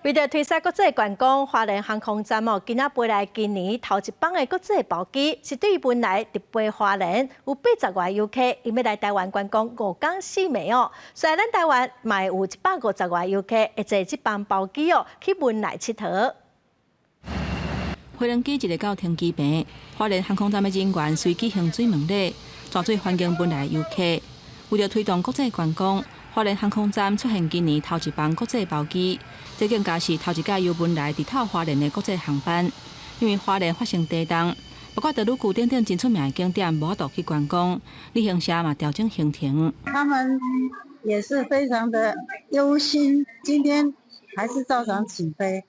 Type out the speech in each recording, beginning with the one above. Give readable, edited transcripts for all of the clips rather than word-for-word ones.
為著推捒國際觀光，花蓮航空站哦，今仔飛來今年頭一班的國際包機，是對汶萊直飛花蓮，有80外遊客，𪜶欲來台灣觀光5工4暝哦。所以咱台灣嘛會有150外遊客會坐這班包機哦，去汶萊𨑨迌。飛行機一下到停機坪，花蓮航空站的人員隨舉行水門禮，熱水歡迎汶萊遊客。為著推動國際觀光，花蓮航空站出現今年頭一班國際包機，這更加是頭一擺由汶萊直透花蓮的國際航班。因為花蓮發生地動，包括德魯固等等真出名的景點無法度去觀光，旅行社嘛調整行程。他們也是非常的憂心，今天還是照常起飛，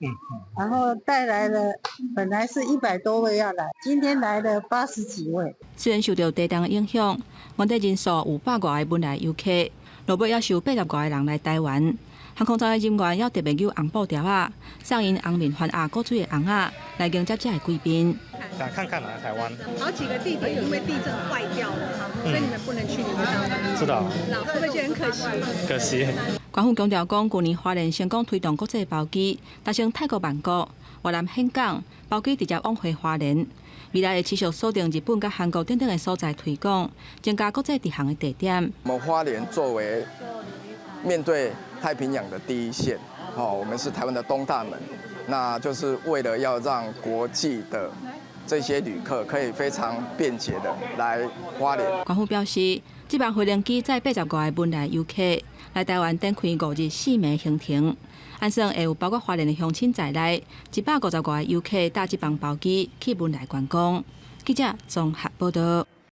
然後帶來了本來是100多位要來，今天來了80幾位。雖然受著地動的影響，原底人數有100外个汶萊遊客，落尾猶剩80外个人來台灣。航空站的人員猶特別搝紅布條仔，送𪜶紅面番鴨古錐的尪仔來迎接這个貴賓。想看看來台灣。好幾個地點因為地震壞掉了，所以你們不能去，你知道嗎？知道。會不會覺得很可惜？可惜。官方強調講，舊年花蓮成功推動國際包機，達成泰國曼谷、越南峴港包機直接往回花蓮。未來會持續鎖定日本佮韓國等等的所在推廣，增加國際直航的地點。我們花蓮作為面對太平洋的第一線，哦，我們是台灣的東大門，那就是為了要讓國際的這些旅客可以非常便捷的來花蓮。官方表示，這班飛行機載80外个汶萊遊客來台灣展開5日4暝行程，按算會有包括花蓮的鄉親在內，150外个遊客搭這班包機去汶萊觀光。記者綜合報道。